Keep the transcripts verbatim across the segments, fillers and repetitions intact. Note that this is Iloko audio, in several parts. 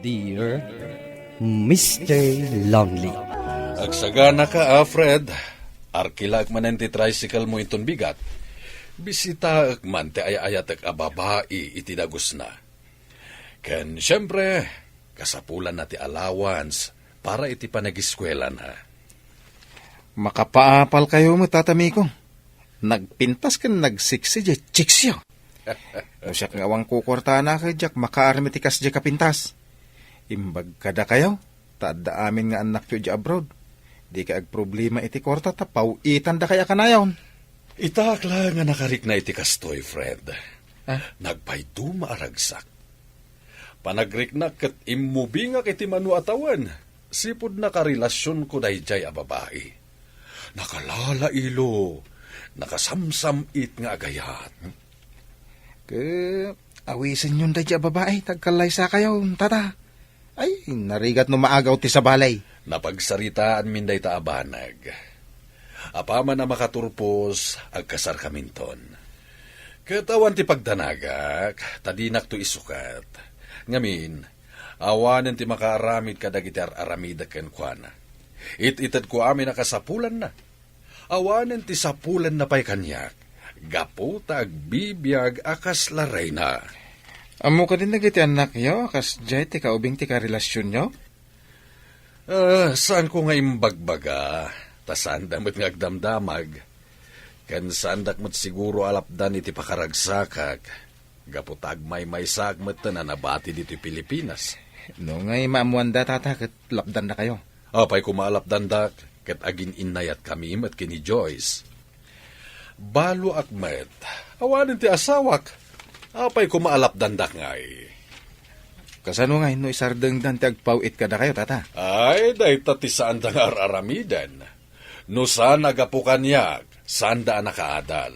Dear Mister Lonely. Agsaganaka, a, Fred. Arkilaek manen ti tricycle mo inton bigat. Bisitaek man ti ay-ayatek a babai iti dagusna. Ken, siempre, kasapulanna ti allowance para iti panagiskuelana. Makapaapal kayo met, Tata Miko. Nagpintas ken nagsiksi diay chicksyo. No siak nga awan kukuartana, ket diak makaarem iti kasdiay a pintas. Imbag kadakayo, ta adda amin nga annakyo idiay abroad. Dikay agproblema iti kuarta ta paw-itandakay a kanayon. Itaak la nga nakarikna iti kastoy, Fred. Ah? Nagpayduma a ragsak. Panagriknak ket immubingak iti mano a tawen. Sipud nakarelasionko daydiay a babai. Nakalalailo, nakasamsam-it nga agayat. Ket awisenyon daydiay a babai, ta agkallaysakayo, Tata. Ay, narigat no maagaw ti sabali. Napagsaritaanmin dayta a banag. Apaman a makaturpos, agkasarkaminton. Ket awan ti pagdanagak, ta dinakto isukat. Ngamin, awanen ti makaaramid kadagiti ar-aramidek kenkuana. It-itedko amin a kasapulanna. Awanen ti sapulanna pay kaniak, gapu ta agbibiag a kasla reyna. Ammo kadin dagiti annakyo a kasdiay ti kaubing ti karelasionyo? Ah, saanko nga imbagbaga, ta saanda met nga agdamdamag. Ken saandak met siguro a lapdan iti pakaragsakak, gapu ta agmaymaysaak metten a nabati ditoy Pilipinas. No ngay maammoanda, Tata, ket lapdandakayo. Apay koma a lapdandak, ket agin-innayatkami met ken ni Joyce. Baloak met, awanen ti asawak. Apay koma a lapdandak ngay. Kasano ngay no isardengdan ti agpaw-it kadakayo, Tata? Ay, dayta ti saanda nga ar-aramiden. No saan a gapu kaniak, saanda a nakaadal.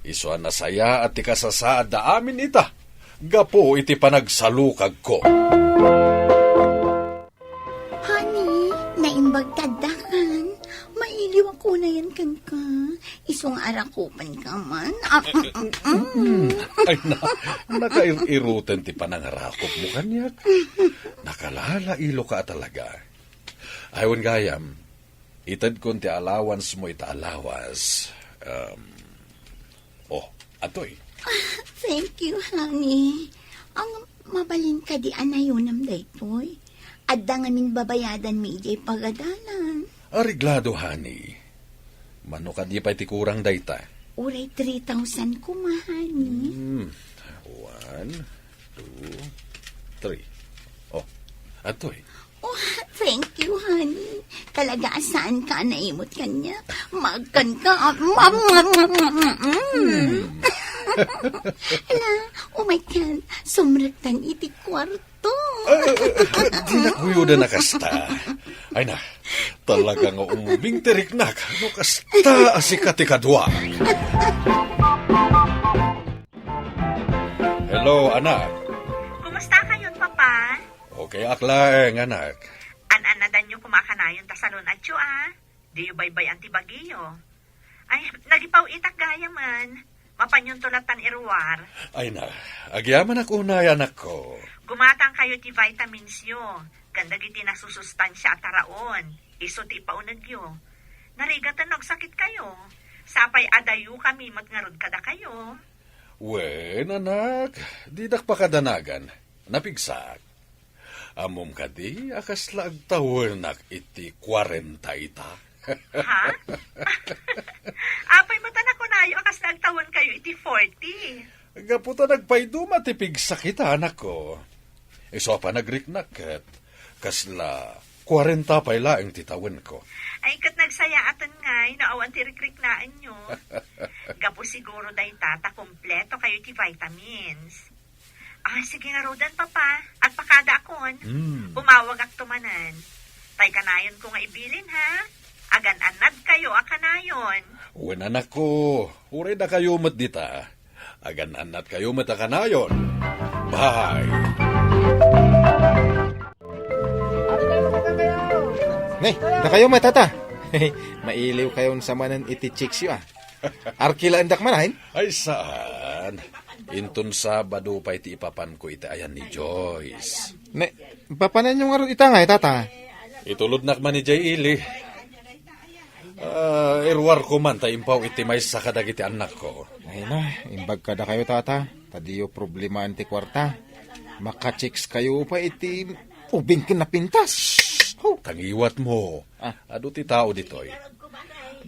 Isu a nasayaat ti kasasaadda amin ita, gapu iti panagsalukagko. Honey, naimbag ta addakan. Mailiw ako na yan kenka. Isu nga arakupanka man. Ah, mm, mm, mm. Ay na, nakair-irutan ti panangarakupmo kaniak. Nakalalailo ka talaga. Ay, wen gayam, itedkon ti allowance mo ita a lawas. Um, oh, atoy. Ah, thank you, honey. Ang mabalin kadi a nayonam daytoy. Adda ngamin babayadanmi idiay pagadalan. Areglado, honey. Mano kadi pay ti kurang dayta? Uray three thousand koma, honey. Hmm. One, two, three. Oh, atoy. Oh, thank you, honey. Talaga a saanka a naimot kaniak. Maagkanka. Mm. Hala, umaykan. Sumrektan iti kuarto. Ah, ah, ah, dinak uyudan a kasta. Ay na, talaga nga umbing ti riknak no kasta a sika ti kadua. Hello, anak. Kumusta kayon, Papa? Okay ak laeng, anak. An-annadanyo koma a kanayon ta salun-atyo, a? Diyo baybay-an ti bagiyo. Ay, nagipaw-itak gayamen. Mapanyonto lattan iruar. Ay na, agyamanak unay, anakko. Gumatangkayo ti vitamins yo, ken dagiti nasusustansia a taraon, isu ti ipaunegyo. Narigaten no agsakitkayo. Sapay a dayokami met ngarud kadakayo. Wen, anak, didak pakadanagan. Napigsak. Ammom kadi a kasla agtawenak iti kuarenta ita? Ha? Apay met a nakunayo a kasla agtawenkayo iti forty? Gapu ta nagpayduma ti pigsak ita, anakko. Isu a panagriknak ket kasla kuarenta pay laeng ti tawenko. Ay, ket nagsayaaten ngay no awan ti rikriknaenyo. Gapu siguro dayta ta kompleto kayo ti vitamins. Ah, sige ngaruden, Papa. Agpakadaakon. Hmm. Umawagakto manen. Tay kanayonko nga ibilin, ha? Agan-annadkayo a kanayon. Wen, anakko, uray dakayo met dita. Agan-annadkayo met a kanayon. Bye. Ne, dakayo met, Tata. Mailiw kayon sa manen iti chicks yo, ah. Arkilaendak man, ahin? Ay, saan? Inton Sabado pay ti ipapanko iti ayan ni Joyce. Ne, Papananyo ngarud ita ngay, tata? Itulodnak man idiay ili. Ah, iruarko man ta impaw iti maysa kadagiti annakko. Ay na, imbag kadakayo, tata. Ta diyo problemaen ti kuarta. Maka-chicks kayo pa iti ubing ken napintas. Ho. Tangiwatmo. Ah. Adu ti tao ditoy.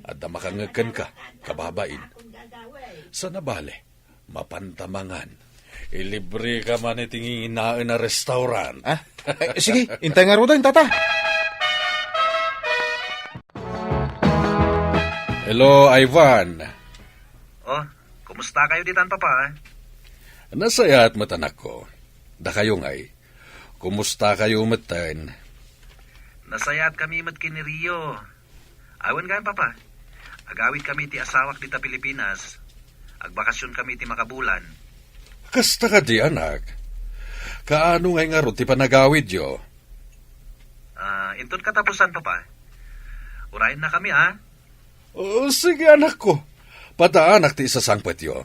Adda makangngeg kenka, kababain. Sana bale, mapanta mangan. Ilibreka man iti nginginaen a restaurant. Ah? Eh, sige, intay ngaruden, tata. Hello, Ivan. Oh, kumusta kayo ditan, Papa? Nasayaat met, anakko. Dakayo ngay, kumusta kayo metten? Nasayaat kami met ken ni Rio. Awan gayam, Papa. Agawid kami ti asawak dita Pilipinas. Agbakasyon kami ti makabulan. Kasta kadi, anak. Kaano ngay ngarud ti panagawidyo? Ah, inton katapusan, Papa. Urayenna kami, ah. Oh, sige, anakko. Padaanak ti isasangpetyo.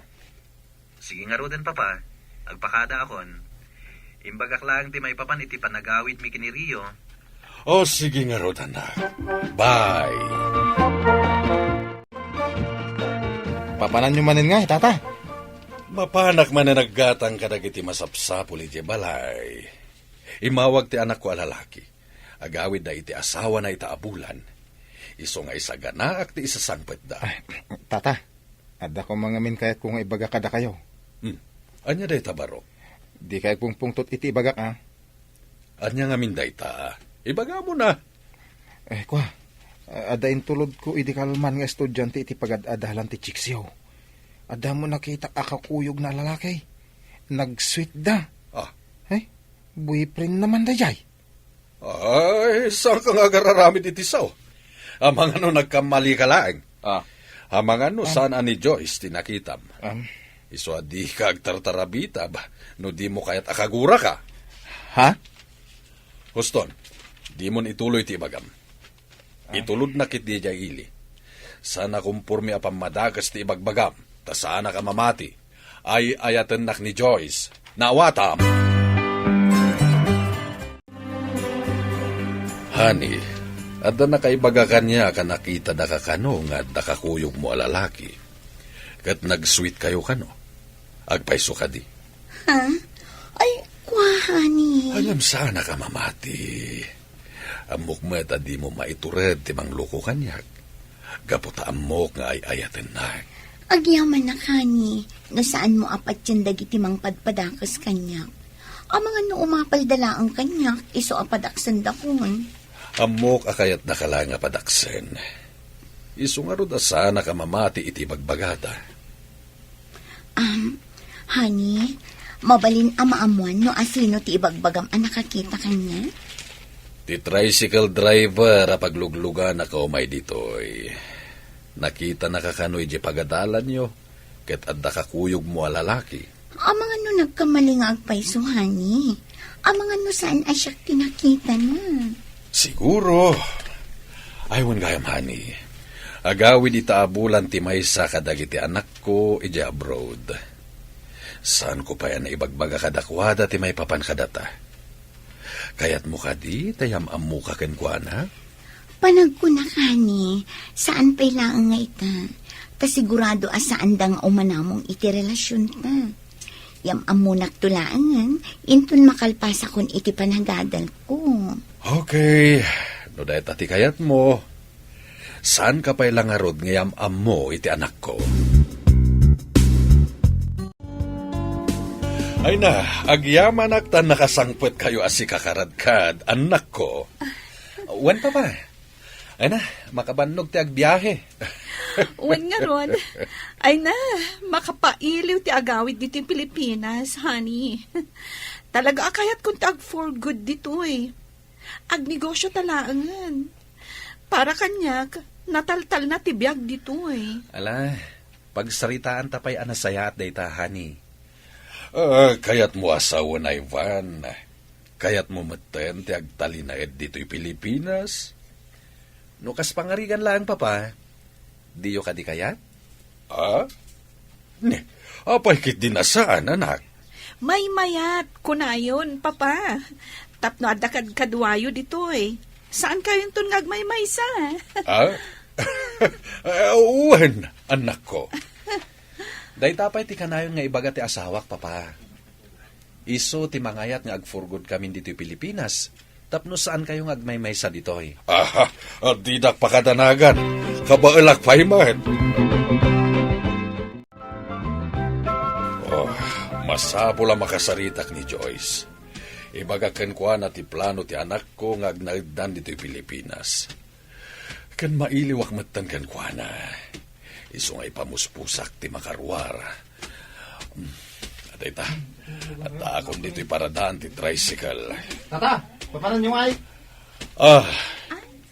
Sige ngaruden, Papa. Agpakadaakon. Imbagak laeng ti maipapan iti panagawidmi ken ni Rio. O, sige ngarud, anak. Bye. Papananyo manen ngay, tata? Mapanak manen aggatang kadagiti masapsapul idiay balay. Immawag ti anakko a lalaki. Agawidda iti asawana ita a bulan. Isu nga isaganaak ti isasangpetda. Ay, tata, adda koma ngamin kayatko nga ibaga kadakayo. Hmm. Ania dayta, barok? Dikay agpungpungtot iti ibagak, a. Ania ngamin dayta? Ibagamon a. Eh, kua, adda intulodko idi kalman nga estudiante iti pagad-adalan ti chicksyo. Addamo nakitak a kakuyogna a lalaki. Nag-sweet da. Ah. Eh, boyfriend na man daydiay. Ay, saanka nga agararamid iti sao? Amangan no nagkammalika laeng. Ah. Amangan no saan a ni Joyce ti nakitam. Am. Isu a dika agtartarabitab no dimo kayat a kaguraka. Ha? Houston, dimon ituloy ti ibagam. Ah. Itulodnak iti diay ili. Saan a komporme a pammadakes ti ibagbagam, ta saanak a mamati. Ay-ayatennak ni Joyce. Naawatam! Honey, adda nakaibaga kaniak a nakitada kano nga adda kakuyogmo a lalaki. Ket nag-sweet kayo kano. Agpayso kadi? Ha? Ay, kua, honey. Ngem saanak a mamati. Ammok met a dimo maitured ti mangloko kaniak. Gapu ta ammok nga ay-ayatennak. Agyamanak, honey, no saanmo a patien dagiti mangpadpadakes kaniak. Amangan no umapalda laeng kaniak, isu a padaksendakon. Ammok a kayatdaka laeng a padaksen. Isu ngarud a saanak a mamati iti ibagbagada. Um, honey, mabalin a maammoan no asino ti ibagbagam a nakakita kaniak? Ti tricycle driver a paglugluganaka umay ditoy. Nakitanaka kano idiay pagadalanyo, ket adda kakuyogmo a lalaki. Amangan no nagkamali nga agpayso, honey. Amangan no saan a siak ti nakitana. Siguro. Ay, wen gayam, honey. Agawid ita a bulan ti maysa kadagiti anakko idiay abroad. Saanko pay a naibagbaga kadakuada ti maipapan kadata. Kayatmo kadi ta yam-ammoka kenkuana? Panagkunak, honey, saan pay laeng nga ita. Ta sigurado a saanda nga umanamong iti relasionta. Yam-ammonakto laengen, inton makalpasakon iti panagadalko. Okay, no dayta ti kayatmo, saanka pay la ngarud nga yam-ammo iti anakko. Ay na, agyamanak ta nakasangpetkayo a sikakaradkad, annakko. Wen, Papa. Ay na, makabannog ti agbiahe. Wen ngarud. Ay na, makapailiw ti agawid ditoy Pilipinas, honey. Talaga a kayatkon ti ag-for good ditoy. Agnegosio ta laengen. Para kaniak, nataltalna ti biag ditoy. Ala, pagsaritaanta pay a nasayaat dayta, honey. Ah, kayatmo a sawen, Ivan. Kayatmo metten ti agtalinaed ditoy Pilipinas? No kas pangarigan laeng, Papa, diyo kadi kayat? Ah? Ne, apay ketdi a saan, anak? Maymayat, kunayon, Papa. Tapno adda kadkaduayo ditoy, saankayonton nga agmaymaysa. Ah? Eh, wen, annakko. Dayta pay ti kanayon nga ibaga ti asawak, Papa. Isu ti mangayat nga agfurgod kamin ditoy Pilipinas, tapno saankayo nga agmaymaysa ditoy. Aha, dinak pakadanagan. Kabaelak pay met. Oh, masapul a makasaritak ni Joyce. Ibaga kenkuana ti plano ti anakko nga agnaeddan ditoy Pilipinas. Ken mailiwak metten kenkuana. Isu nga ipamuspusak ti makaruar. Hmm, adda ita. Addaakon ditoy paradaan ti tricycle. Tata, papananyo ngay? Ah,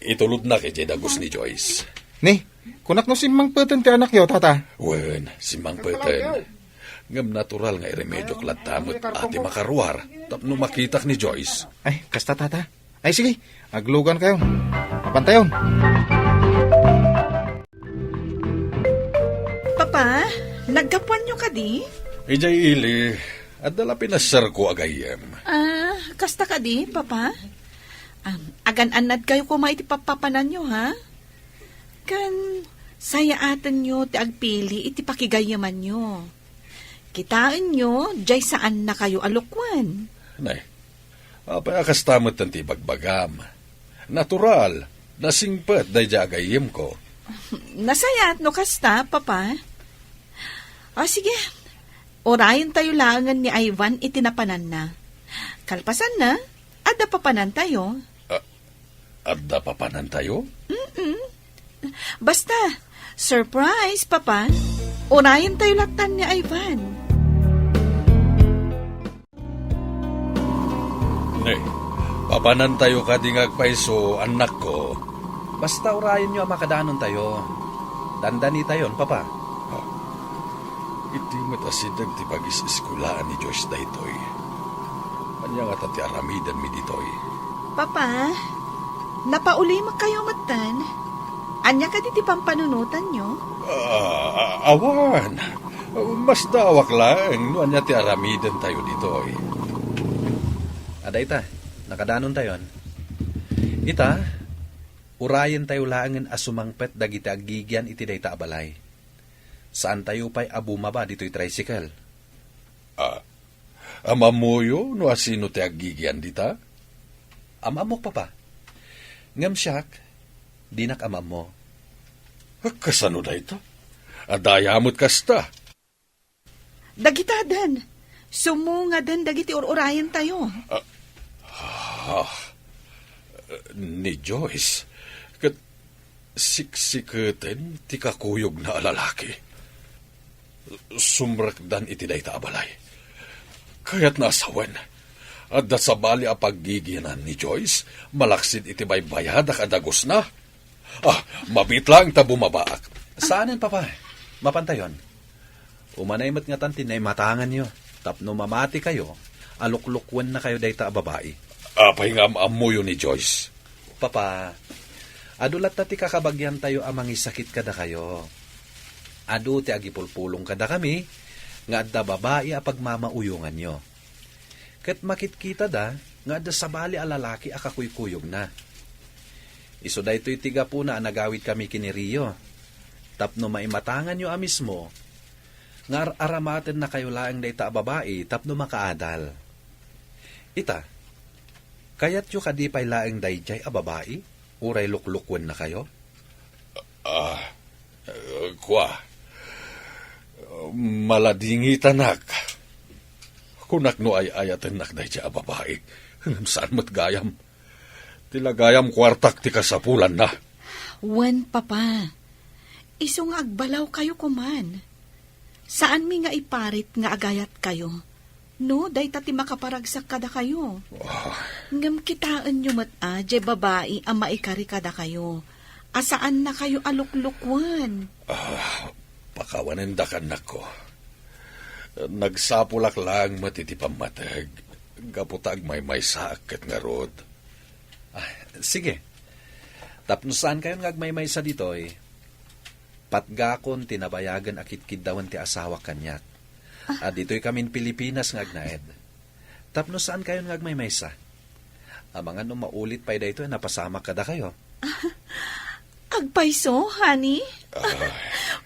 itulodnak idiay dagus ni Joyce. Ni, kunak no simmangpeten ti anakyo, Tata? Wen, simmangpeten. Ngem natural nga iremediok latta met a ti makaruar tapno makitak ni Joyce. Ay, kasta, Tata. Ay, sige, aglugankayon. Mapantayon. Papa, naggapuanyo kadi? Idiay ili, adda la pinasiarko a gayyem. Ah, kasta kadi, Papa? Am, agan-annadkayo koma iti papapananyo, ha? Ken sayaatenyo ti agpili iti pakigayyemanyo. Kitaenyo, diay saannakayo a lukuen. Nay, apay a kasta met ti ibagbagam? Natural, nasingpet daydiay a gayyemko. Nasayaat no kasta, Papa. O, sige. Urayentayo laengen ni Ivan iti napananna. Kalpasanna, adda papanantayo. Ah, adda papanantayo? Mm-mm. Basta, surprise, Papa. Urayentayo lattan ni Ivan. Ne, papanantayo kadi nga agpayso, annakko? Basta urayenyo a makadanontayo. Dandanitayon, Papa. Ah, iti met asideg ti pagis-eskuelaan ni Joyce daytoy. Ania ngata ti aramidenmi ditoy? Papa, napaulimekkayo metten. Ania kadi ti pampanunotanyo? Ah, awan. Masdaawak laeng no ania ti aramidentayo ditoy. Adda ita, nakadanontayon. Ita, urayentayo laengen a sumangpet dagiti aggigian iti dayta a balay. Saantayo pay a bumaba ditoy tricycle. Ah, am-ammoyo no asino ti aggigian dita? Am-ammok, Papa. Ngem siak, dinak am-ammo. Kasano dayta? Adda aya met kasta? Dagitaden, sumungaden dagiti ur-urayentayo. Ah, ah, ni Joyce, ket siksiketen ti kakuyogna a lalaki. Sumrekdan iti dayta a balay. Kayatna a sawen, adda sabali a paggigianan ni Joyce malaksid iti baybayadak a dagusna. Ah, mabiit laeng ta bumabaak. Saanen, Papa. Mapantayon. Umanay met ngatan ti naimatanganyo tapno mamatikayo a luklukuennakayo dayta a babai. Apay nga am-ammoyo ni Joyce? Papa, adu latta ti kakabagiantayo a mangisakit kadakayo. Adu ti agipulpulong kadakami nga adda babai a pagmamauyonganyo. Ket makitkitada nga adda sabali a lalaki a kakuykuyogna. Isu daytoy ti gapuna a nagawidkami ken ni Rio, tapno maimatanganyo a mismo nga ar-aramatennakayo laeng dayta a babai tapno makaadal. Ita, kayatyo kadi pay laeng daydiay a babai, uray luklukuennakayo? Ah, eh, kua, maladingitanak. Kunak no ay-ayatennak daydiay a babai, ngem saan met gayam. Ti lagayam kuartak ti kasapulanna. Wen, Papa. Isu nga agbalawkayo koman. Saanmi nga iparit nga agayatkayo no dayta ti makaparagsak kadakayo. Ah. Ngem kitaenyo met a diay babai a maikari kadakayo a saannakayo a luklukuen. Ah, pakawanendak, annakko. Nagsapulak laeng met iti pammateg gapu ta agmaymaysaak ket ngarud. Ah, sige. Tapno saankayon nga agmaymaysa ditoy, patgakon ti nabayagen a kitkiddawen ti asawak kaniak. Ah. A ditoy kamin Pilipinas nga agnaed. Tapno saankayon nga agmaymaysa. Amangan no maulit pay daytoy a napasamak kadakayo. Agpayso, honey. Ay.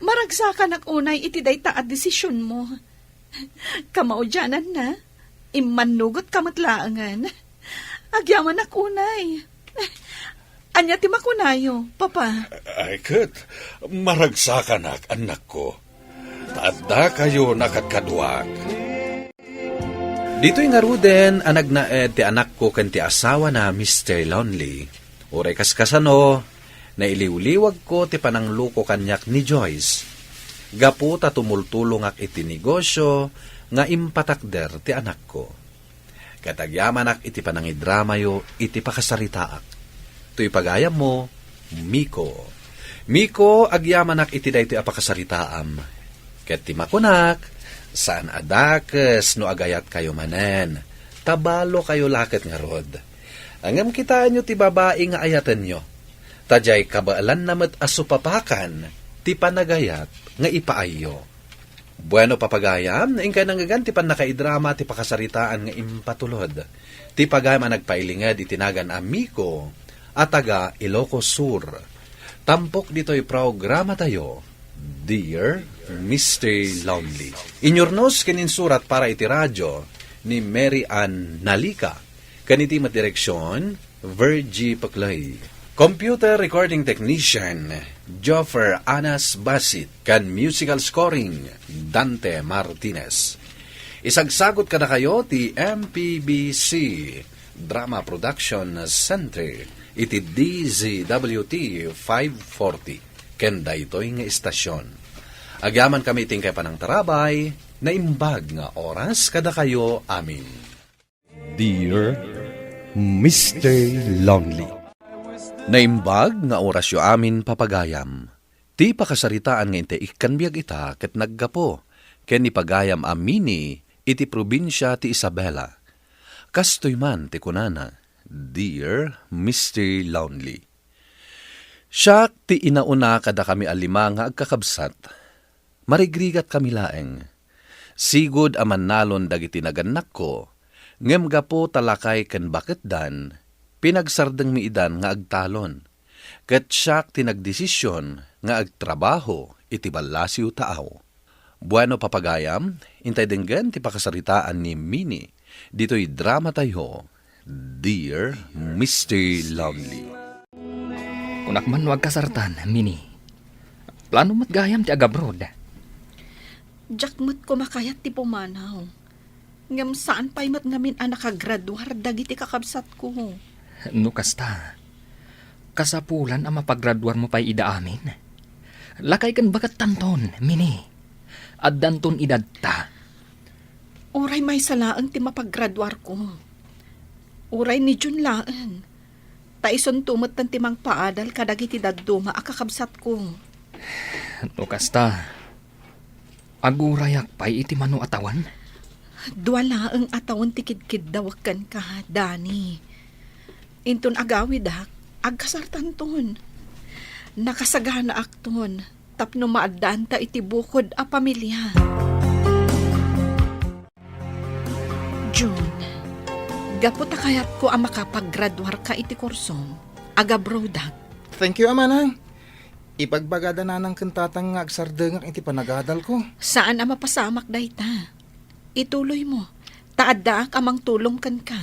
Maragsakanak unay iti dayta a desisionmo. Kamaudiananna, immannugotka met laengen. Agyamanak unay. Ania ti makunayo, Papa? Ay, ket maragsakanak, annakko. Ta addakayo a kadkaduak. Ditoy ngaruden a nagnaed ti anakko ken ti asawana, Mister Lonely. Uray kaskasano, nailiwliwagko ti panangluko kaniak ni Joyce. Gapu ta tumultulongak iti negosio nga impatakder ti anakko. Ket agyamanak iti panangidramayo iti pakasaritaak. Toy pagayammo, Miko. Miko, agyamanak iti daytoy a pakasaritaam. Ket ti makunak, saan a dakes no agayatkayo manen, ta balokayo la ket ngarud. Ngem kitaenyo ti babai nga ayatenyo, ta diay kabaelanna met a supapakan ti panagayat nga ipaayyo. Bueno, papagayam, inkay nanggan ti pannakaidrama ti pakasaritaan nga impatulod ti pagayam a nagpailinged iti nagan a Miko a taga Ilocos Sur. Tampok ditoy programatayo, Dear Mister Lonely. Inyurnos ken insurat para iti radyo ni Mary Ann Nalica, ken iti met direksion, Virgie Paclay. Computer recording technician, Joffer Anas Basit, ken musical scoring, Dante Martinez. Isagsagot kadakayo ti M P B C Drama Production Center iti D Z W T five forty, ken daytoy nga istasyon. Agyamankami iti inkay panangtarabay, naimbag nga oras kadakayo amin. Dear Mister Lonely. Naimbag nga orasyo amin, papagayam. Ti pakasaritaan nga intay ikkan biag ita ket naggapu ken ni pagayam a Mini iti probinsia ti Isabela. Kastoy man ti kunana, Dear Mister Lonely. Siak ti inauna kadakami a lima nga agkakabsat. Marigrigatkami laeng. Sigud a mannalon dagiti nagannakko, ngem gapu ta lakay ken baketdan, pinagsardengmi idan nga agtalon. Ket siak ti nagdesision nga agtrabaho iti ballasiw taaw. Bueno, papagayam, intay denggen ti pakasaritaan ni Mini ditoy dramatayo, Dear Mister Lonely. Kunak man no agkasartan, Mini. Plano met gayam ti agabroad. Diak met koma kayat ti pumanaw. Ngem saan pay met ngamin a nakagraduar dagiti kakabsatko. No kasta, kasapulan a mapagraduarmo pay ida amin. Lakay ken bakettanton, Mini. Addanton idadta. Uray maysa laeng ti mapagraduarko. Uray ni June laeng. Ta isunto metten ti mangpaadal kadagiti dadduma a kakabsatko. No kasta, agurayak pay iti mano a tawen? Dua laeng a tawen ti kidkiddawek kenka, Dani. Inton agawidak, agkasartanton. Nakasaganaakton tapno maaddaanta iti bukod a pamilia. June, gapu ta kayatko a makapagraduarka iti kursom, agabroadak. Thank you, a manang. Ibagbagada nanang ken tatang nga agsardengak iti panagadalko. Saan a mapasamak dayta. Ituloymo, ta addaak a mangtulong kenka.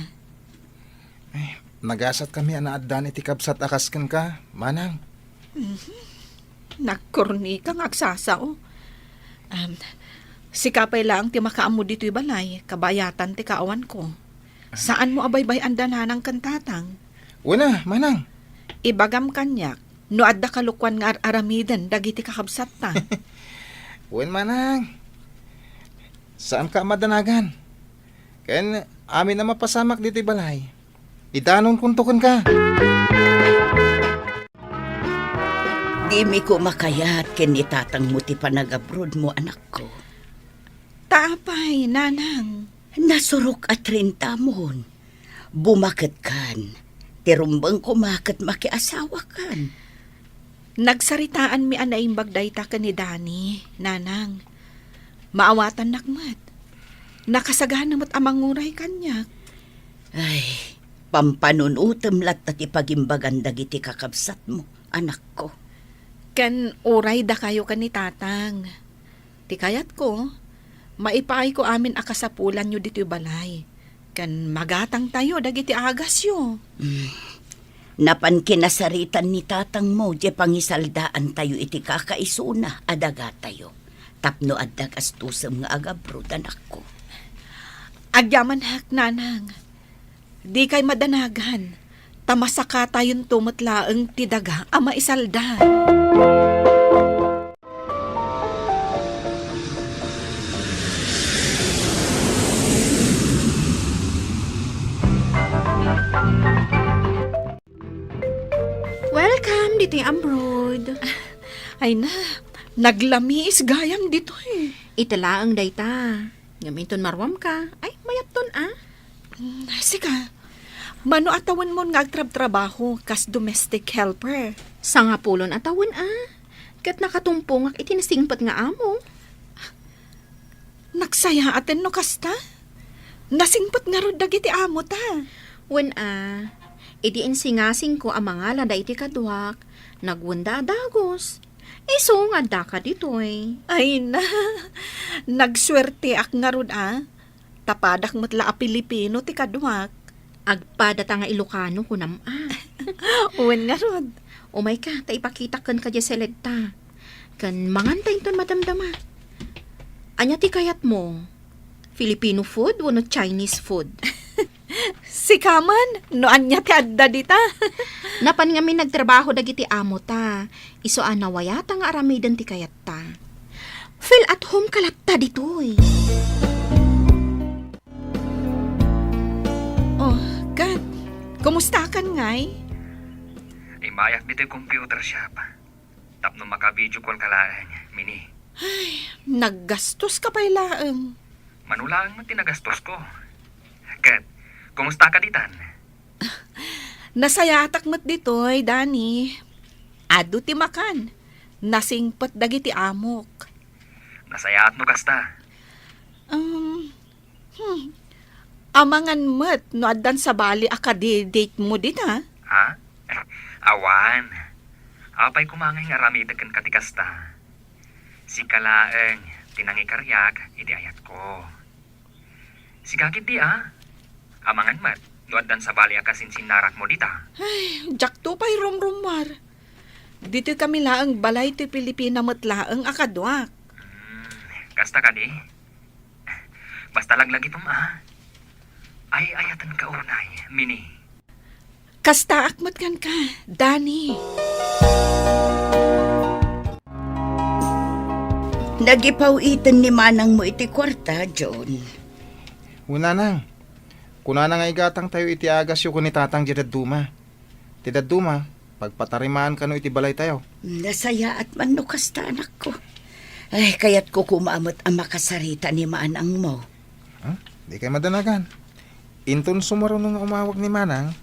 Eh, nagasatkami a naaddaan iti kabsat a kas kenka, manang. Mhm. Nagkornika nga agsasao. Am, sika pay laeng ti makaammo ditoy balay, kabayatan ti kaawanko. Saanmo a baybay-anda nanang ken tatang? Wen a, manang. Ibagam kaniak, no adda kalokuan nga ar-aramiden dagiti kakabsatta. Wen, manang. Saanka a madanagan. Ken amin a mapasamak ditoy balay, idanonkonto kenka. Dimi koma kayat ken ni tatangmo ti panagabrodmo, anakko. Ta apay, nanang? Nasurok a trintamon. Bumaketkan. Ti rumbeng koma ket makiasawakan. Nagsaritaanmi a naimbag dayta ken ni Dani, nanang. Maawatannak met. Nakasagana met a manguray kaniak. Ay, Pampanunutem latta ti pagimbagan dagiti kakabsatmo, anakko. Ken uray dakayo ken ni Tatang. Ti kayatko, maipaayko amin a kasapulanyo ditoy balay, ken magatangtayo dagiti agasyo. Mm. Napan kinasaritan ni tatangmo diay pangisaldaantayo iti kakaisuna a dagatayo, tapno adda gastusem nga agabrod, anakko. Agyamanak, nanang. Dikay madanagan, ta masakatayonto met laeng ti daga a maisalda. Welcome ditoy abroad. Ay na, naglamiis gayam ditoy. Ita laeng dayta. Ngem inton maruamka, ay, mayatton a. Mm, sika, mano a tawenmon nga agtrabtrabaho kas domestic helper? Sangapulon a tawen a. Ket nakatumpongak iti nasingpet nga amo. Nagsayaaten no kasta? Nasingpet ngarud dagiti amota. Wen a, idi insingasingko a mangalada iti kaduak, nagwenda a dagus. Isu nga addaka ditoy. Ay na, nagsuerteak ngarud a. Ta padak met la a Pilipino ti kaduak. Agpadata nga Ilocano, kunam a. Wen ngarud. Umayka, ta ipakitak kenka diay seledta. Ken manganta inton madamdama. Ania ti kayatmo? Filipino food wenno Chinese food? Sika man, no ania ti adda dita? Napan ngamin nagtrabaho dagiti amota. Isu a nawayata nga aramiden ti kayatta. Feel at home ka latta ditoy. Oh, Kat, kumustakan ngay? Immayak ditoy computer shop. Tapno maka-video call ka laeng, Mini. Ay, naggastos ka pay laeng. Mano laeng met ti nagastos ko. Ket, kumusta ka ditan? Nasayaatak met ditoy, Dani. Adu ti makan. Nasingpet dagiti amok. Nasayaat no kasta. Um, hmm. Amangan met no addan sabali a kadi-date mo dita. Ha? Awan. Apay koma ngay nga aramidek kenka ti kasta? Sika laeng ti nangikariak iti ayatko. Sika ketdi a. Amangan met no addan sabali a kasinsinnarak mo dita. Ay, diakto pay rumrummuar. Ditoy kami laeng balay ti Pilipina met laeng a kaduak. Hmm, kasta kadi? Basta laglagitom a. Ay-ayatenka unay, Mini. Kastaak met kenka, Dani. Nagipaw-iten ni manangmo iti kuarta, John. Wen, nanang. Kunana nga igatangtayo iti agasyo ken ni tatang diay dadduma. Ti dadduma, pagpatarimaan kano iti balaytayo. Nasayaat man no kasta, anakko. Ay, kayatko koma met a makasarita ni manangmo. Ha? Dikay madanagan. Inton sumaruno nga umawag ni manang,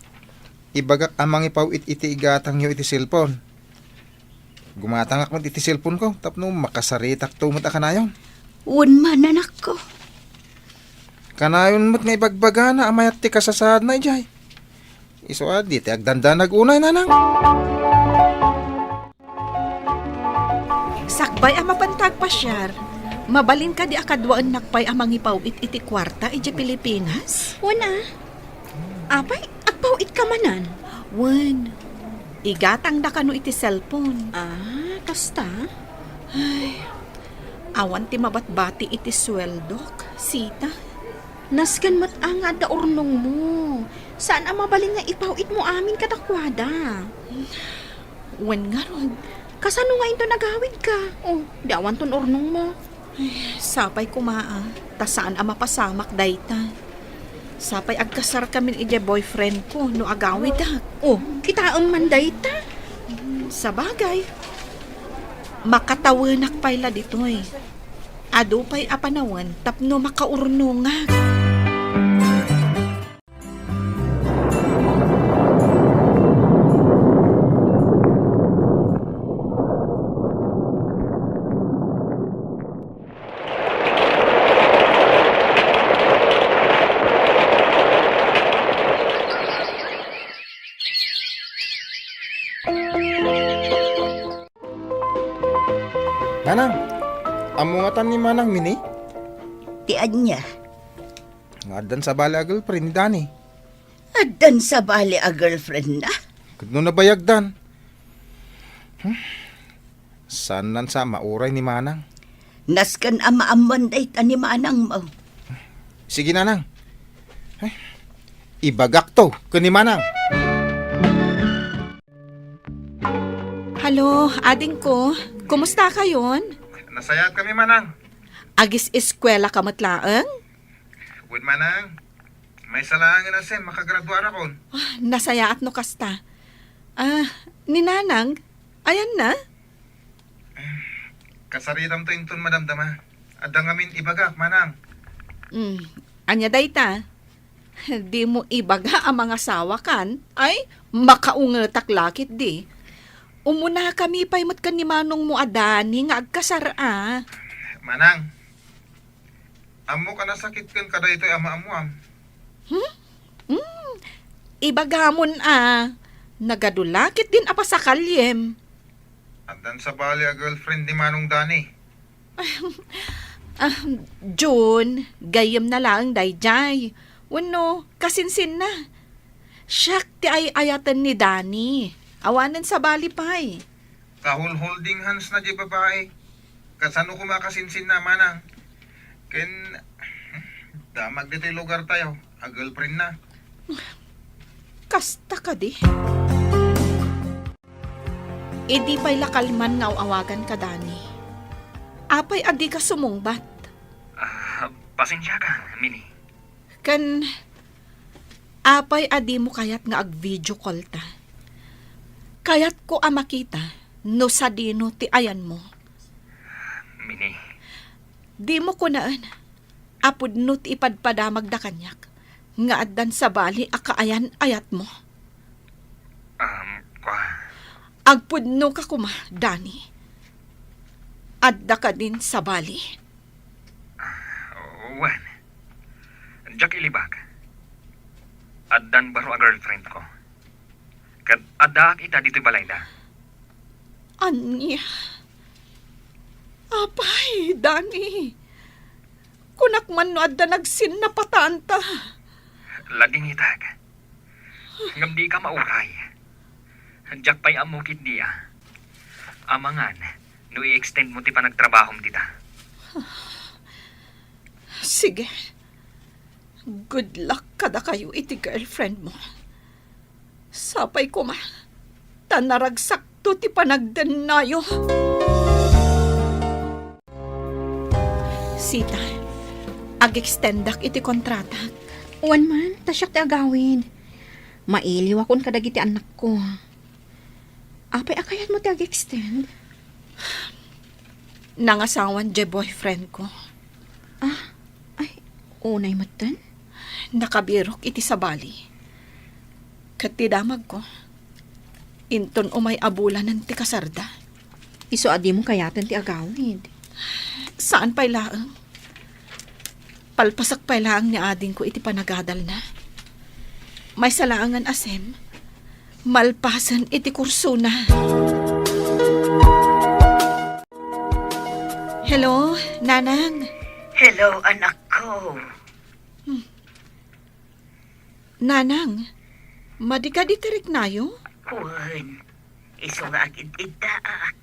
ibagak a mangipaw-it iti igatangyo iti cellphone. Gumatangak met iti cellphone ko tapno makasaritakto met a kanayon. Wen man, anakko. Kanayon met nga ibagbagana a mayat ti kasasaadna idiay. Isu a, dita agdandanag unay, nanang. Sakbay a mapanta agpasiar, mabalin kadi a kaduaennak pay a mangipaw-it iti kuarta idiay Pilipinas? Wen a. Apay, agpaw-itka manen? Wen, igatangda kano iti cellphone. Ah, kasta? Ay, awan ti mabatbati iti sueldok, sita. Nasken met a nga adda urnongmo. Saan a mabalin nga ipaw-itmo amin kadakuada. Wen ngarud. Kasano nga inton agawidka? Oh, di awanton urnongmo. Ay, sapay koma a, ta saan a mapasamak dayta. Sapay agkasarkamin idiay boyfriend ko no agawidak. Oh, kitaem man dayta. Sabagay, makatawenak pay la ditoy. Adu pay a panawen tapno makaurnongak. Nanang, ammo ngatan ni Manang Mini? Ti ania? Nga addan sabali a girlfriend ni Dani. Addan sabali a girlfriend na? Ket no nabayagdan? Hmm? Saan sa mauray ni Manang? Nasken a maammoan dayta ni Manang mo. Sige, Nanang. Ay, ibagak to ken ni Manang. Hello, adingko. Kumusta kayon? Nasayaat kami, Manang. Agis-eskwela ka met laeng? Wen, Manang. Maysa laengen a sem, makagraduarakon. Ah, nasayaat no kasta. Ah, ni Nanang, ayanna? Kasaritamto inton madamdama. Adda ngamin ibagak, Manang. Hmm, ania dayta? Dimo ibaga a mangasawakan? Ay, makaungetak la ketdi. Umunakami pay met ken ni manongmo a Dani nga agkasar a. Manang, ammok a nasakitken kadaytoy a maammoam. Hmm? Hmm. Ibagamon a. Nagadu la ketdin a pasakalyem. Addan sabali a girlfriend ni Manong Dani. Ah, June, gayyemna laeng daydiay. Wenno, kasinsinna. Siak ti ay-ayaten ni Dani. Awanen sabali pay. Kahulholding hands na di babai. Kasano koma kasinsinna, Manang? Ken, damag ditoy lugar tayo, a girlfriend na. Kasta kadi? Idi pay la kalman nga aw-awagan ka, Dani. Apay a dika sumungbat? Ah, pasensia ka, Mini. Ken, apay a dimo kayat nga ag-video call ta? Kayatko a makita no sadino ti ayanmo. Mini. Dimo kunaen a pudno ti ipadpadamagda kaniak nga addan sabali a kaayan-ayatmo. Um, kua. Agpudno ka koma, Dani. Adda kadin sabali? Wen, diak ilibak. Addan baro a girlfriend ko. Ket addaak ita ditoy balayda. Ania? Apay, Dani. Kunak man no adda nagsinnapataanta. Ladingitek. Ngem dika mauray. Diak pay ammo ketdi a. Amangan no i-extend mo ti panagtrabahom dita. Sige. Good luck kadakayo iti girlfriend mo. Sapay koma, ta naragsakto ti panagdennayo. Sita, ag-extendak iti kontratak. Wen man, ta siak ti agawid. Mailiwakon kadagiti annakko. Apay a kayatmo ti ag-extend? Nangasawan diay boyfriend ko. Ah, ay, unay metten? Nakabirok iti sabali. Ket ti damagko, inton umay a bulanen ti kasarda. Isu a dimo kayaten ti agawid. Saan pay laeng. Palpasak pay laeng ni adingko iti panagadalna. Maysa laengen a sem, malpasen iti kursona. Hello, Nanang. Hello, anakko. Hmm. Nanang, madi kadi ti riknayo? Wen, isu nga agid-iddaak.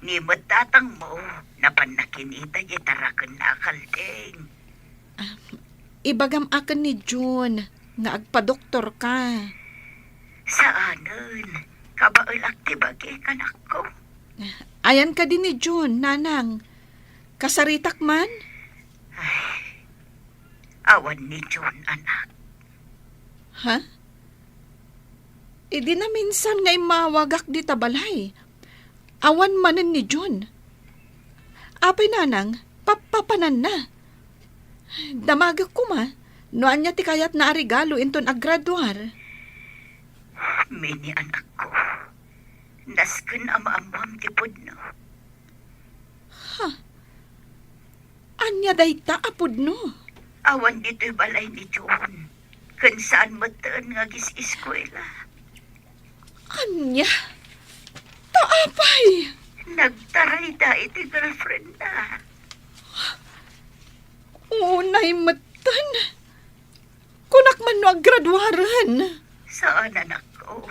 Ni met tatangmo, napanna kinita diay tarakenna a kalding. Ah, ibagam a ken ni June nga agpadoktorka. Saanen, kabaelak ti bagik, anakko. Ayan kadi ni June, Nanang. Kasaritak man? Ay, awan ni June, anak. Ha? Idi naminsan nga immawagak dita balay, awan manen ni June. Apay, Nanang, pappapananna. Damagek koma no ania ti kayatna a regalo inton aggraduar. Mini, anakko, nasken a maammoam ti pudno. Ha? Ania dayta a pudno? Awan ditoy balay ni June. Ken saan metten nga agis-eskuela. Ania? Ta apay? Nagta- Rayda iti girlfriendna. Unay metten. Kunak man no aggraduaren. Saan, anakko.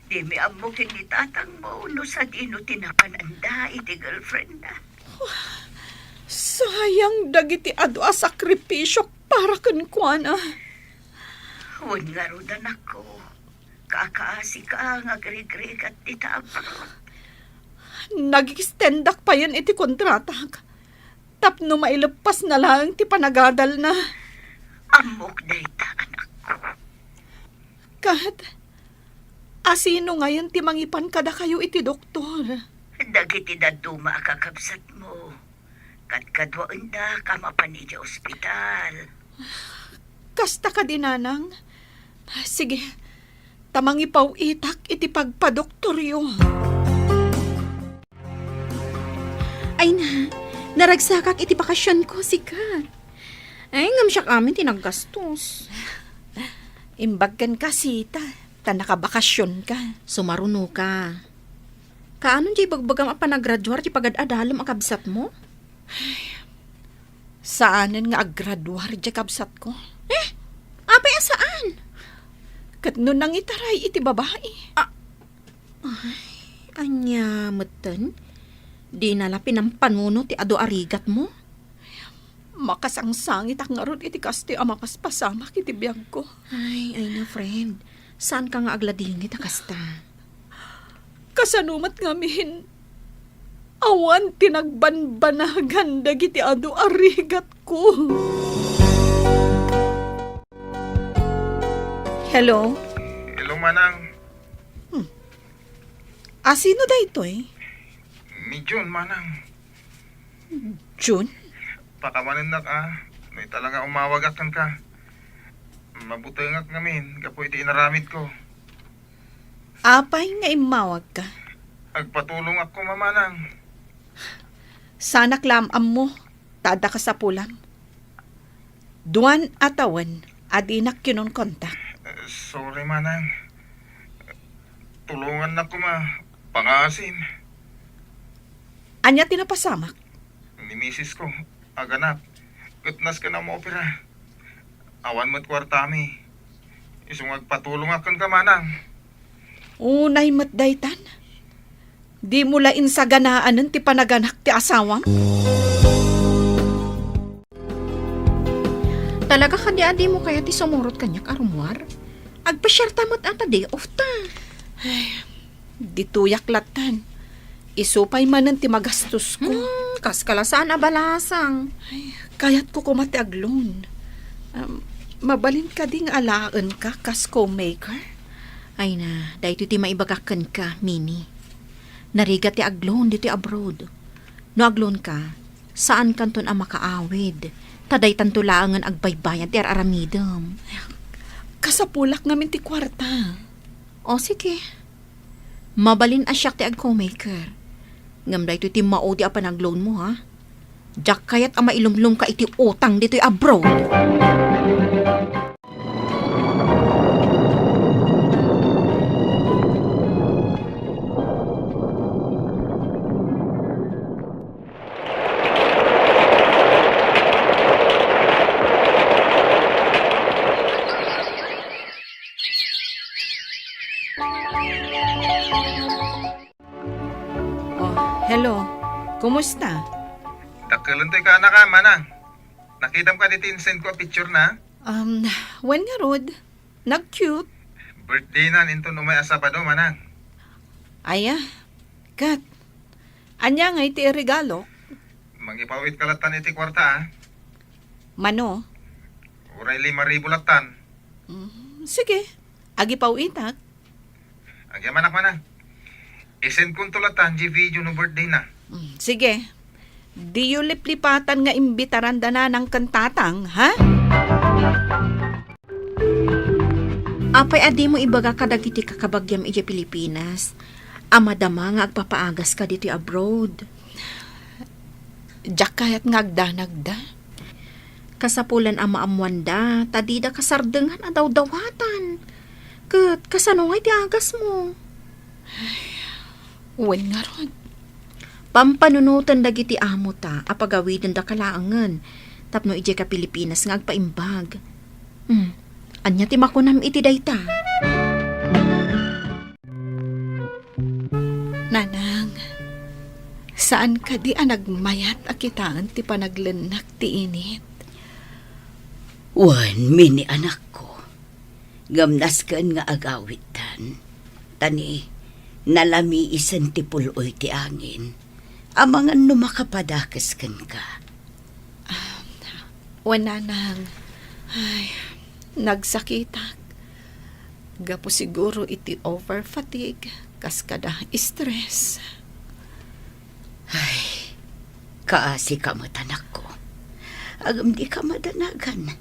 Dimi ammo ken ni tatangmo no sadino ti napananda iti girlfriendna. Sayang dagiti adu a sakripisiok para kenkuana. Wen ngarud, anakko, kakaasika nga agrigrigat dita abroad. Nag-extendak payen iti kontratak tapno maileppasna laeng ti panagadalna. Ammok dayta, anakko. Ket, asino ngayen ti mangipan kadakayo iti doktor? Dagiti dadduma a kakabsatmo. Kadkaduaendak a mapan idiay ospital. Kasta kadi, nanang? Sige, ta mangipaw-itak iti pagpadoktoryo. Ay na, naragsakak iti bakasionko, sika. Ay, ngem siak amin ti naggastos. Imbag kenka, Sita, ta nakabakasionka. Sumarunoka. Kaano diay ibagbagam a panagraduar ti pagad-adalem a kabsatmo? Saanen nga aggraduar diay kabsatko. Eh? Apay a saan? Ket no nangitaray iti babai. Ah, ay, ania metten? Dina la pinampanunot ti adu a rigatmo? Makasangsangitak ngarud iti kastoy a mapaspasamak iti biagko. Ay, ay na, friend. Saanka nga agladingit a kasta. Kasano met ngamin? Awan ti nagbanbanagan dagiti adu a rigatko. Hello? Hello, manang. Hmm. Asino daytoy? Ni Jun, manang. Jun? Pakawanennak a, no ita la nga umawagak kenka. Mabutengak ngamin gapu iti inaramidko. Apay nga immawagka? Agpatulongak koma, manang. Saanak la am-ammo, ta adda kasapulam. Duan a tawen a dinak kinunkontak. Eh, sorry, manang. Tulongannak koma, pangaasim. Ania ti napasamak? Ni misisko, aganap, ket nasken a maopera. Awan met kuartami. Isu nga agpatulongak kenka, manang. Unay met daytan. Dimo la insaganaanen ti panaganak ti asawam? Talaga kadi a dimo kayat ti sumurot kaniak a rumuar? Agpasiarta met a ta day off ta. Ay, ditoyak lattan. Isu pay manen ti magastosko. Hmm, kaska la saan a balasang. Ay, kayatko koma ti agloan. Um, mabalin kadi nga alaenka kas co-maker? Ay na, daytoy ti maibagak kenka, Mini. Narigat ti agloan ditoy abroad. No agloanka, saankanton a makaawid, ta daytanto laengen agbaybayad ti ar-aramidem. Kasapulak ngamin ti kuarta. O, sige. Mabalin a siak ti ag-co-maker. Ngem daytoy ti maudi a panagloanmo, ha? Diak kayat a mailumlomka iti utang ditoy abroad. Oh, hello. Kumusta? Dakkelentayo ka, anak, a, manang. Nakitam kadi ti insend ko a picture na? Um, wen ngarud, nag-cute. Birthday na inton umay a Sabado, manang. Aya, ket, ania ngay ti iregalo? Mangipaw-it ka lattan iti kuarta, a. Mano? Uray lima ribu lattan. Mm, sige, agipaw-itak. Agyamanak, manang. Isend konto lattan diay video no birthday na. Mm, sige. Diyo liplipatan nga imbitaranda nanang ken tatang, ha? Apay a dimo ibaga kadagiti kakabagiam idiay Pilipinas a madama nga agpapaagaska ditoy abroad? Diak kayat nga agdanagda. Kasapulan a maammoanda, ta dida kasardengan a dawdawatan. Ket kasano ngay ti agasmo? Wen ngarud. Pampanunoten dagiti amota a pagawidendaka laengen tapno idiay ka Pilipinas nga agpaimbag. Hmm, ania ti makunam iti dayta? Nanang, saan kadi a nagmayat a kitaen ti panaglennak ti init? Wen, Mini, anakko. Ngem nasken nga agawidtan. Ta ni, nalamiisen ti pul-oy ti angin. Amangan no makapadakes kenka. Ah, wen, Nanang. Ay, nagsakitak. Gapu siguro iti over fatigue, kas kada stress. Ay, kaasika met, anakko. Ngem dika madanagan.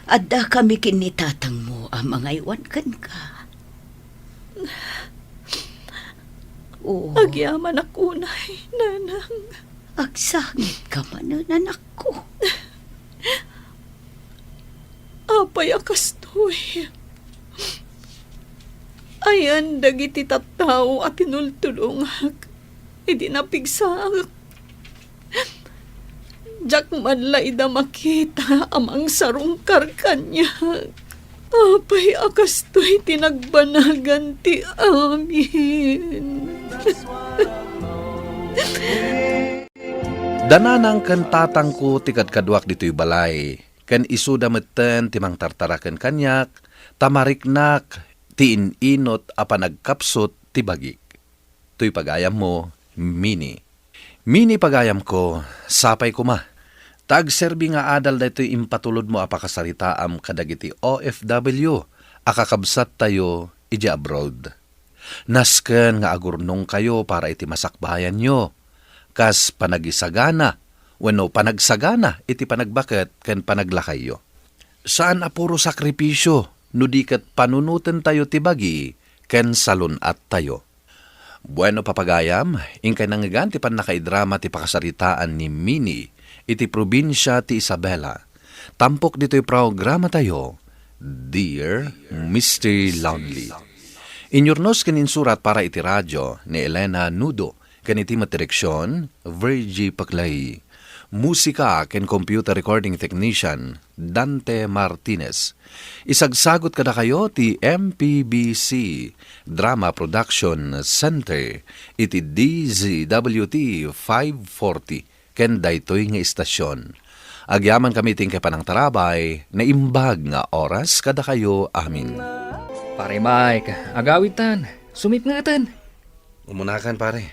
Addakami ken ni tatangmo a mangaywan kenka. Oo. Agyamanak unay, Nanang. Agsangitka manen, anakko. Apay a kastoy? Ayan dagiti tattao a tinultulongak idi napigsaak. Diak man la ida makita a mangsarungkar kaniak. Apay a kastoy ti nagbanagan ti amin? Da nanang ken tatangko ti kadkaduak ditoy balay, ken isuda metten ti mangtartaraken kaniak, ta mariknak ti in-inut a panagkapsut ti bagik. Toy pagayammo, Mini. Mini, pagayamko, sapay koma, ta agserbi nga adal daytoy impatulodmo a pakasaritaam kadagiti O F W a kakabsattayo idiay abroad. Nasken nga agurnongkayo para iti masakbayanyo, kas panagisagana wenno panagsagana iti panagbaket ken panaglakayyo. Saan a puro sakripisio no di ket panunotentayo ti bagi ken salun-attayo. Bueno, papagayam, inkay nangngegan ti pannakaidrama ti pakasaritaan ni Mini iti probinsia ti Isabela. Tampok ditoy programatayo, Dear Mister Loudly. Inyurnos ken insurat para iti radio ni Elena Nudo, ken iti met direksion, Virgie Paclay. Musika ken computer recording technician, Dante Martinez. Isagsagut kadakayo ti M P B C Drama Production Center iti D Z W T five forty ken daytoy nga istasion. Agyamankami iti inkay panangtarabay, naimbag nga oras kadakayo amin. Pare Mike, agawidtan. Sumipngetan. Umunakan, pare.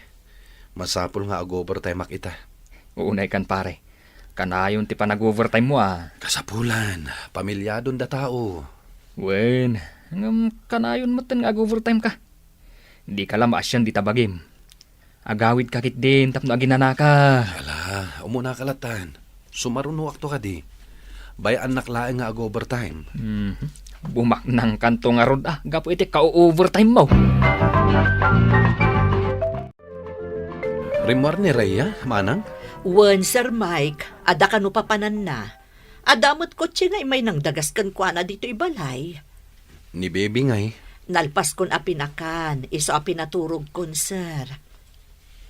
Masapul nga ag-overtime-ak ita. Unay kan, pare. Kanayon ti panag-overtime mo, a. Kasapulan, pamilyadon da tao. Wen, ngem kanayon metten nga ag-overtime ka. Dika la maasian dita bagim. Agawid ka ketdin tapno aginanaka. Ala, umuna ka latan. Sumarunoakto kadi. Bay-annak laeng nga ag-overtime. Mhm. Bumaknangkanto ngarud, a, gapu iti ka-overtime mo. Rimmuar ni Rhea, manang? Wen, Sir Mike, adda kano papananna. Adda met kotse nga immay nangdagas kenkuana ditoy balay. Ni Baby ngay? Nalpaskon a pinakan, isu a pinaturogkon, sir.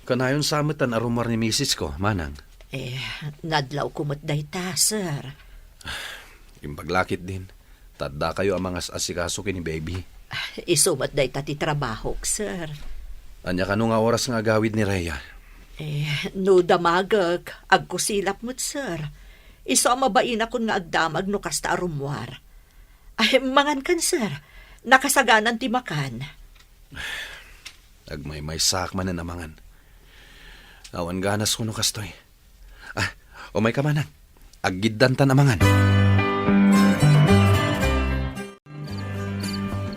Kanayon sa met a rummuar ni misis ko, manang. Eh, nadlawko met dayta, sir. Imbag la ketdin. Ta addakayo a mangas-asikaso ken ni Baby. Isu met dayta ti trabahok, sir. Ania kano nga oras nga agawid ni Rhea? Eh, no damagek, agkusilap met, sir. Isu a mabainakon nga agdamag no kasta a rummuar. Ay, mangankan, sir. Nakasaganan ti makan. Agmaymaysaak manen a mangan. Awan ganas kuno kastoy. Ah, umayka manen. Aggiddantan a mangan.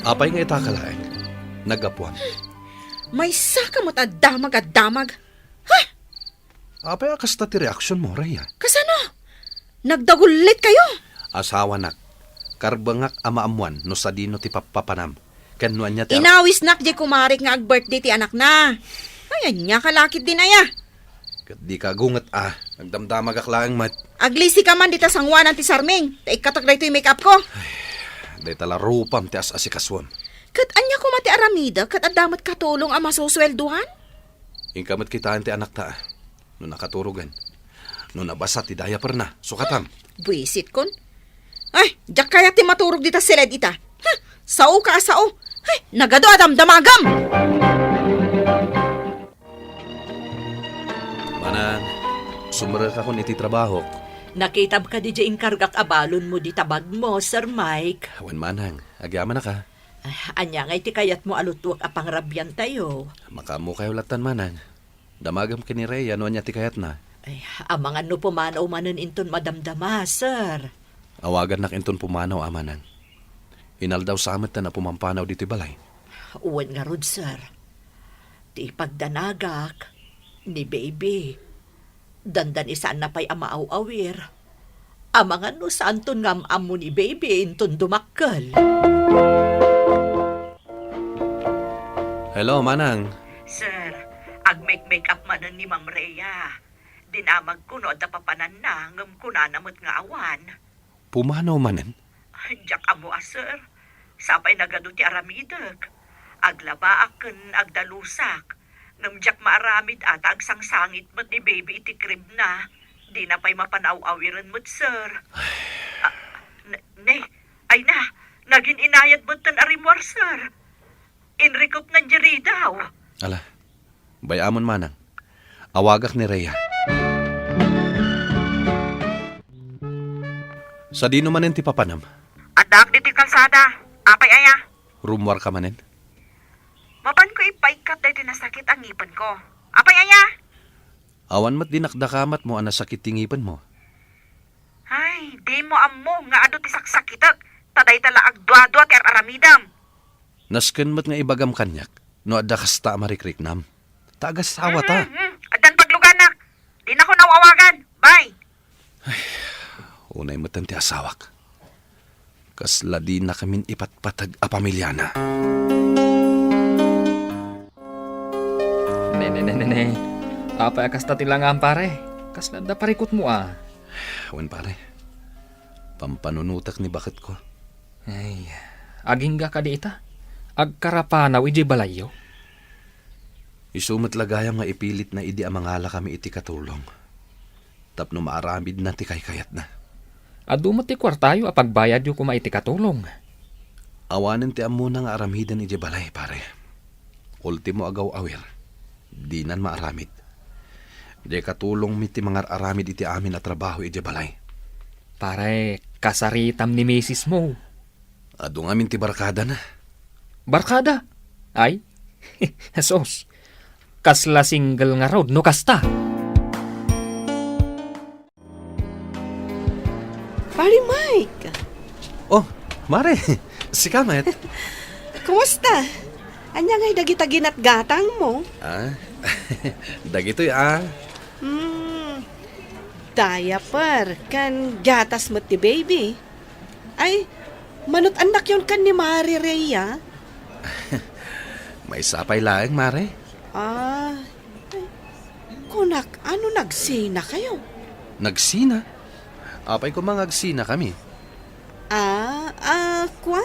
Apay nga itaka laeng? Naggapuam. Maysaka met a damag a damag. Ha? Apay a kasta ti reaksionmo, Rhea? Kasano? Nagdagullit kayo? Asawanak, karbengak a maammuan no sadino ti pappapanam, ken no ania ti ar- Inawisnak diay kumarik nga ag-birthday ti anakna. Ay, ania ka lakit din aya? Ket dika gunget a, nagdamdamagak laeng met. Aglisi ka man dita sangoanan ti sarming, ta ikkatak daytoy make-up ko. Ay, dayta la rupam ti as-asikasuem. Ket ania koma ti aramidek ket adda met katulong a masusueldoan? Inka met kitaen ti anakta. No nakaturogen. No nabasa ti diaperna, sukatam. Buisitkon. Ay, diak kayat ti maturog dita siled ita. Ha? Sao ka a sao. Ay, nagadu a damdamagam! Manang, sumrekakon iti trabahok. Nakitam kadi diay inkargak a balonmo dita bagmo, Sir Mike? Wen, Manang, agyamanak a. Ah, ania ngay ti kayatmo a lutuek a pangrabiantayo? Makaammokayo lattan, Manang. Damagam ken ni Rhea no ania ti kayatna. Ay, amangan no pumanaw manen inton madamdama, sir. Awagannak inton pumanaw, Manang. Inaldaw sa met a pumampanaw ditoy balay. Wen ngarud, sir. Ti ipagdanagak, ni baby. Dandani saanna pay a maaw-awir. Amangan no saanton nga am-ammo ni baby inton dumakkel. Hello, Manang. Sir, agmake-make up manen ni Ma'am Rhea. Dinamagko no adda papananna, ngem kunana met nga awan. Pumanaw manen? Diak ammo a, sir. Sapay nagadu ti aramidek. Aglabaak ken agdalusak. Ngem diak maaramid a ta agsangsangit met ni baby iti cribna. Dina pay mapanaw-awiren met, sir. Ah, n-, ne, ay na, nagin-inayad met ten a rimmuar, sir. Inrikupna diay ridaw. Ala, bay-amon, Manang. Awagak ni Rhea. Sadino manen ti papanam? Addaak ditoy kalsada. Apay aya? Rummuarka manen? Mapanko ipaikkat daytoy nasakit a ngipenko. Apay aya? Awan met dinakdakamatmo a nasakit ti ngipenmo. Ay, dimo ammo nga adu ti saksakitek, ta dayta la agduadua ti ar-aramidem. Nasken met nga ibagam kaniak no adda kasta a marikriknam. Ta agasawata. Mhm, mhm. Addan pagluganak. Dinakon aw-awagan. Bye. Ay, unay metten ti asawak. Kasla dinakamin ipatpateg a pamiliana. Ne, ne, ne, ne, ne. Apay a kasta ti langam, pare? Kasla adda parikutmo a. Wen, pare. Pampanunotek ni baketko. Ay, agingga kadi ita? Agkarapanaw idiay balayyo? Isu met la gayam nga ipilitna idi a mangalakami iti katulong tapno maaramidna ti kaykayatna. Adu met ti kuartayo a pagbayadyo koma iti katulong. Awanen ti ammona nga aramiden idiay balay, pare. Ultimo a gaw-awir, dinan maaramid. Diay katulongmi ti mangar-aramid iti amin a trabaho idiay balay. Pare, kasaritam ni misismo. Adu ngamin ti barkadana. Barkada? Ay, sus. Kasla single ngarud no kasta. Pare Mike! Oh, Mare, sika met. Kumusta? Ania ngay dagita ginatgatangmo? Ah, dagitoy, ah. Hmm, diaper ken gatas met ti baby. Ay, manut-annakyon ken ni Mare Rhea? Maysa pay laeng, Mare. Ah, ay, kunak, ano nagsinakayo? Nagsina? Apay koma nga agsinakami? Ah, ah, kua.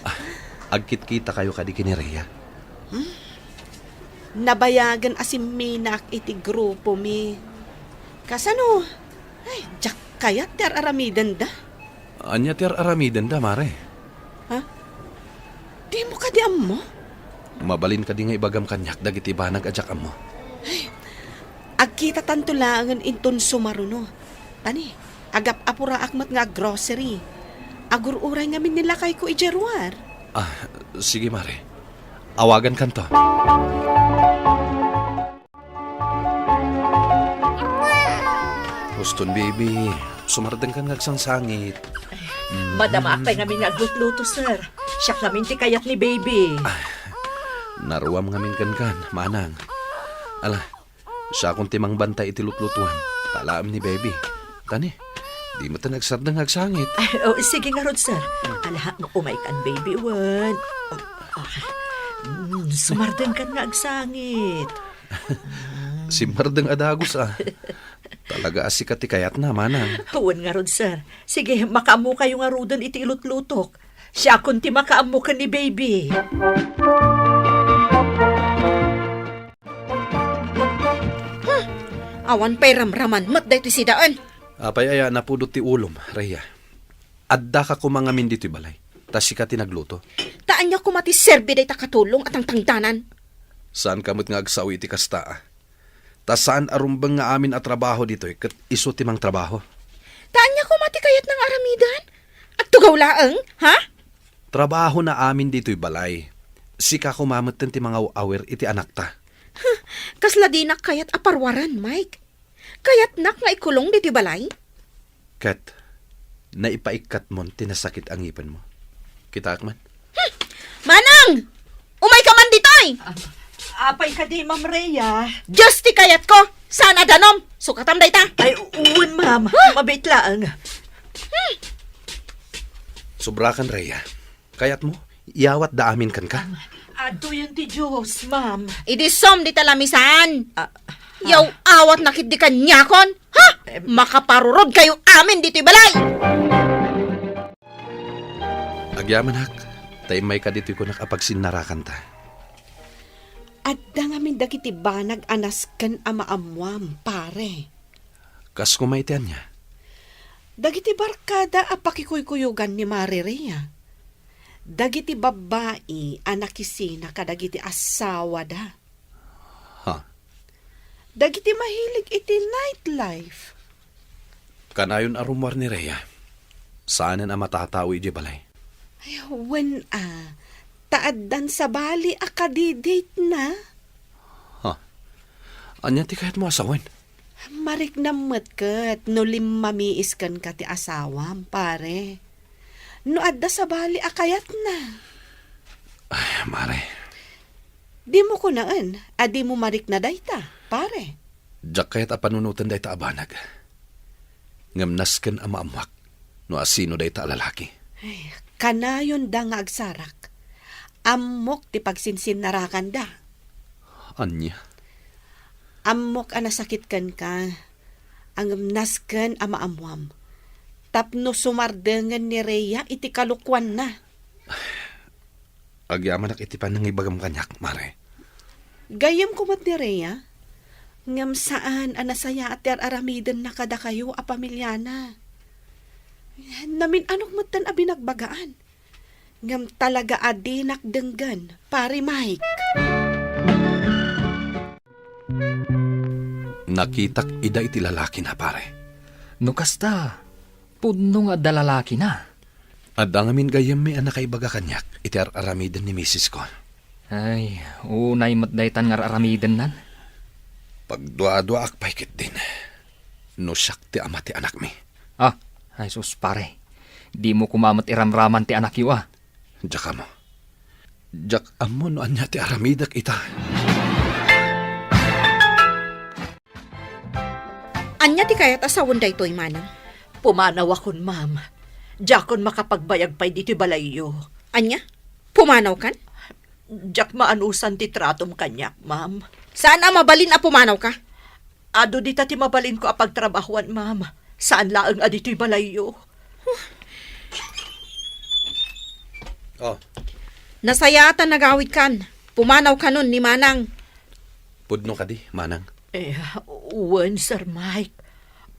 Ah, agkitkitakayo kadi ken ni Rhea? Hmm? Nabayagen a simminaak iti grupomi. Kasano? Ay, diak kayat ti ar-aramidenda. Ania ti ar-aramidenda, Mare? Ha? Dimo kadi ammo? Mabalin kadi nga ibagam kaniak dagiti banag a diak ammo? Ay, agkitatanto laengen inton sumaruno. Tani, agap-apuraak met nga aggrocery. Agur-uray ngamin ni lakayko idiay ruar. Ah, sige, Mare. Awagankanto. Huston, baby. Sumardengkan nga agsangsangit. Madamaak pay ngamin nga aglutluto, sir. Siak ngamin ti kayat ni baby. Ah, naruam ngamin kenkan, manang. Ala, siakon ti mangbantay iti lutlutoan. Talaem ni baby. Tani, di met agsardeng nga agsangit. Ay, oh, sige ngarud, sir. Ala, no umaykan, baby, wen. Ah, mm, sumardengkan nga agsangit. Simmardeng a dagus, ah. Talaga a sika ti kayatna, manang. Wen ngarud, sir. Sige, makaammokayo ngaruden iti ilutlutok. Siakon ti makaammo ken ni baby. Awan pay ramraman met daytoy sidaen. Apay aya napudot ti ulom, Rhea? Addaka koma ngamin ditoy balay, ta sika ti nagluto. Ta ania koma ti serbi dayta katulong a tangtangdanan? Saanka met nga agsao iti kasta, a. Ta saan a rumbeng nga amin a trabaho ditoy ket isu ti mangtrabaho. Ta ania koma ti kayatna nga aramiden? Agtugaw laeng, ha? Trabahona amin ditoy balay. Sika koma metten ti mangaw-awir iti anakta. Huh, kasla dinak kayat a parwaren, Mike. Kayatnak nga ikulong ditoy balay? Ket, naipaikkatmon ti nasakit a ngipenmo. Kitaek man. Hmm! Manang! Umayka man ditoy! Ah, apay kadi, Ma'am Rhea? Diyos ti kayatko! Saan a danom? Sukatam dayta! Ay, wen, ma'am. Huh? Mabiit laeng. Hmm. Sobrakan, Rhea. Kayatmo, iyawatda amin kenka? Adtoyen ti Diyos, ma'am. Idi som dita lamisan. Ah, ah. Yaw-awatna ketdi kaniakon. Ha? Em. Makaparurod kayo amin ditoy balay! Agyamanak, ta immayka ditoy kunak a pagsinnarakanta. Adda ngamin dagiti banag a nasken a maammuam, pare. Kas koma iti ania? Dagiti barkada a pakikuykuyogan ni Mare Rhea. Dagiti babbai a nakisina kadagiti asawada. Ha? Dagiti mahilig iti nightlife. Kanayon a rummuar ni Rhea. Saanen a matatao idiay balay. Ay, wen a. Ta addan sabali a kadi-date na. Ha? Ania ti kayatmo a sawen? Mariknam met ket no limmamiis kenka ti asawam, pare. No adda sabali a kayatna. Ay, Mare. Dimo kunaen a dimo marikna dayta, pare. Diak kayat a panunoten dayta a banag. Ngem nasken a maammuak no asino dayta a lalaki. Ay, kanayonda nga agsarak. Ammok ti pagsinsinnarakanda. Ania? Ammok a nasakit kenka, ngem nasken a maammuam. Tapno sumardengen ni Rhea iti kalokuanna. Agyamanak iti panangibagam kaniak, Mare. Gayyemko met ni Rhea, ngem saan a nasayaat ti ar-aramidenna kadakayo a pamiliana. Namin-anok metten a binagbagaan. Ngem talaga a dinak denggen, Pare Mike. Nakitak ida iti lalakina, pare. No kasta, pudno nga adda lalakina. Adda ngamin gayyemmi a nakaibaga kaniak iti ar-aramiden ni misisko. Ay, unay met daytan nga ar-aramidennan. Pagduaduaak pay ketdin no siak ti ama ti anakmi. Ah, ay sus, pare. Dimo koma met iramraman ti anakyo, a. Diak ammo. Diak ammo no ania ti aramidek ita. Ania ti kayat a sawen daytoy, manang? Pumanawakon, ma'am. Diakon makapagbayag pay ditoy balayyo. Ania? Pumanawkan? Diak maanusan ti tratom kaniak, ma'am. Saan a mabalin a pumanawka? Adu dita ti mabalinko a pagtrabahuan, ma'am. Saan laeng a ditoy balayyo. Oh. Nasayaat a nagawidkan. Pumanawkanon ni manang. Pudno kadi, manang? Eh, wen, Sir Mike.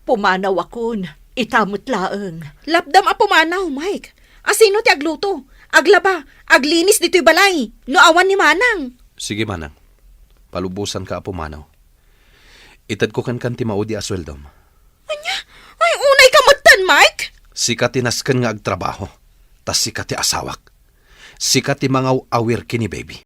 Pumanawakon. Ita met laeng. Lapdam a pumanaw, Mike. Asino ti agluto, aglaba, aglinis ditoy balay no awan ni manang? Sige, manang. Palubosanka a pumanaw. Itedko kenkan ti maudi a sueldom. Ania? Ay, unayka metten, Mike? Sika ti nasken nga agtrabaho, ta sika ti asawak. Sika ti mangaw-awir ken ni baby.